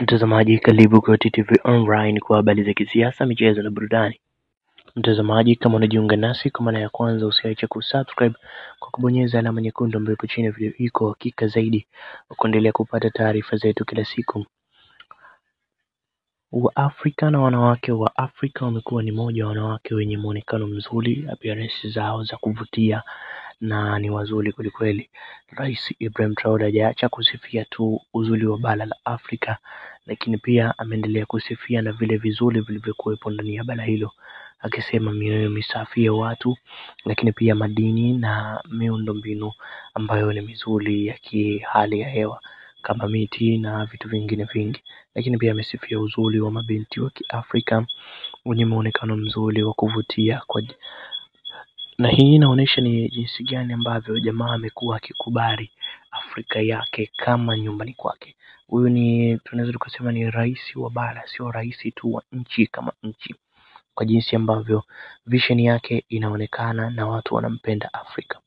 Mtazamaji, karibu kwa TTV Online kwa habari za kisiasa, michezo na burudani. Mtazamaji, kama unajiunga nasi kwa mara ya kwanza, usiache kusubscribe kwa kubonyeza alama nyekundu ambayo ipo chini ya video hii kwa hakika zaidi wa kuendelea kupata taarifa zetu kila siku. Waafrika na wanawake wa Afrika wamekuwa ni moja wa wanawake wenye muonekano mzuri, appearance zao za kuvutia na ni wazuri kwelikweli. Rais Ibrahim Traore hajaacha kusifia tu uzuri wa bara la Afrika, lakini pia ameendelea kusifia na vile vizuri vilivyokuwepo ndani ya bara hilo, akisema mioyo misafi ya watu, lakini pia madini na miundombinu ambayo ni mizuri ya kihali ya hewa kama miti na vitu vingine vingi. Lakini pia amesifia uzuri wa mabinti wa Kiafrika wenye muonekano mzuri wa kuvutia kwa na hii inaonyesha ni jinsi gani ambavyo jamaa amekuwa akikubali Afrika yake kama nyumbani kwake. Huyu ni tunaweza tukasema ni rais wa bara, sio rais tu wa nchi kama nchi, kwa jinsi ambavyo vision yake inaonekana na watu wanampenda Afrika.